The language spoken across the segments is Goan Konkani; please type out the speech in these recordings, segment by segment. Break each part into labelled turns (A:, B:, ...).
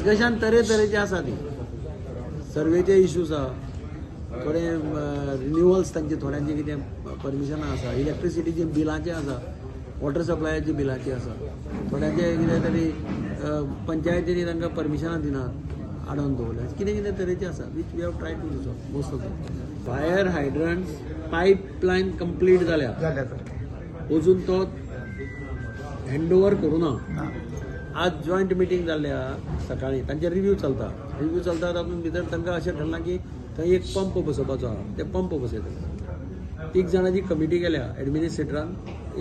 A: डिस्कशन तरेतरेचे आसा. ती सर्वेचे इश्यूज आहा, थोडे रिन्युअल्स तांचे, थोड्यांचे कितें परमिशनां आसा, इलेक्ट्रिसिटीचे बिलांचे आसा, वॉटर सप्लायाची बिलांची आसा, थोड्यांचे कितें तरी पंचायतींनी तांकां परमिशनां दिनात, आडोवन दवरल्या, कितें कितें तरेचे आसा, which we have try to resolve most of them. Fire hydrants pipeline complete जाल्या.
B: जाल्या सर.
A: अजून तो हँड ओवर करूं ना.
B: ना.
A: आज जॉयंट मिटींग जाल्ली आहा सकाळी, तांचे रिव्यू चलता. रिव्यू चलता, तातूंत भितर तांकां अशें ठरलां की थंय एक पंप बसोवपाचो आहा. ते पंप बसयतले. तीग जाणांची कमिटी केल्या एडमिनिस्ट्रेटरान,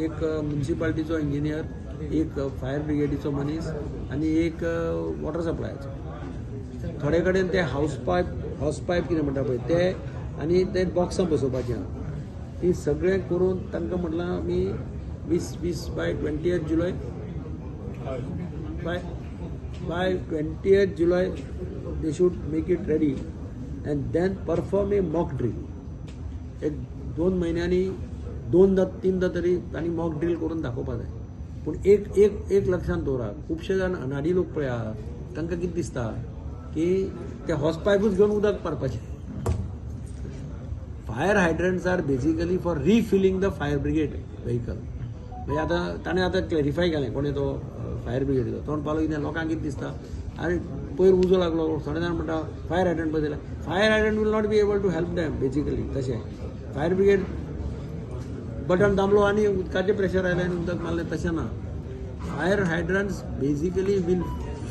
A: एक म्युनिसिपालिटीचो इंजिनियर, एक फायर ब्रिगेडीचो मनीस आनी एक वॉटर सप्लायाचो. थोडे कडेन ते हावस पायप कितें म्हणटा पळय ते, आनी ते बॉक्सां बसोवपाचीं आहा. ती सगळें करून तांकां म्हटलां आमी वीस वीस by 20 July, by 20th July they should make it ready and then perform a mock drill. एक 2 म्हयन्यांनी दोनदा तीनदा तरी तांणी मॉक ड्रील करून दाखोवपा जाय. पूण एक एक एक लक्षांत दवरा, खुबशे जाण अनाडी लोक पळय आहा, तांकां कितें दिसता की ते हॉस पायपूच घेवन उदक मारपाचें. Fire hydrants are basically for refilling the fire brigade vehicle. म्हणजे आतां ताणें आतां क्लॅरिफाय केलें, कोणें तो फायर ब्रिगेडीचो, तो म्हणपालो कितें, लोकांक कितें दिसता, आरे पयर उजो लागलो, थोडे जाण म्हणटा फायर हायड्रंट बसयला. Fire hydrant will not be able to help them basically. तशें फायर ब्रिगेड बटन दामलो आनी उदकाचें प्रेशर आयलें आनी उदक मारलें, तशें ना. Fire hydrants basically will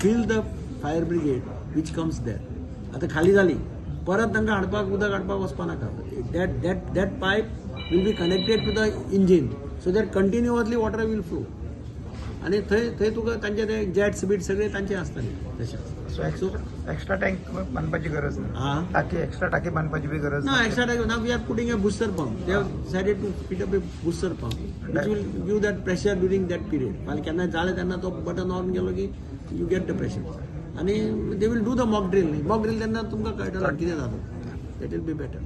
A: fill the fire brigade which comes there. आतां खाली जाली, परत तांकां हाडपाक, उदक हाडपाक वचपा नाका. That pipe will be connected to the engine so that continuously water will flow. आनी थंय थंय तुका तांचे ते जेट्स बीट सगळे तांचे आसतले तशें.
B: सो एक्स्ट्रा टँक बांदपाची गरज ना?
A: हा.
B: टाकी, एक्स्ट्रा टाकी बांदपाची बी गरज
A: No, extra tank. Now we are putting a booster pump. They have decided to fit up a booster pump, which will give that pressure during that period. फाल्यां केन्ना जालें तेन्ना तो बटन ऑन केलो की you get the pressure. आनी they will do the mock drill. Mock drill तेन्ना तुमकां कळटलो कितें जाता. That will be better.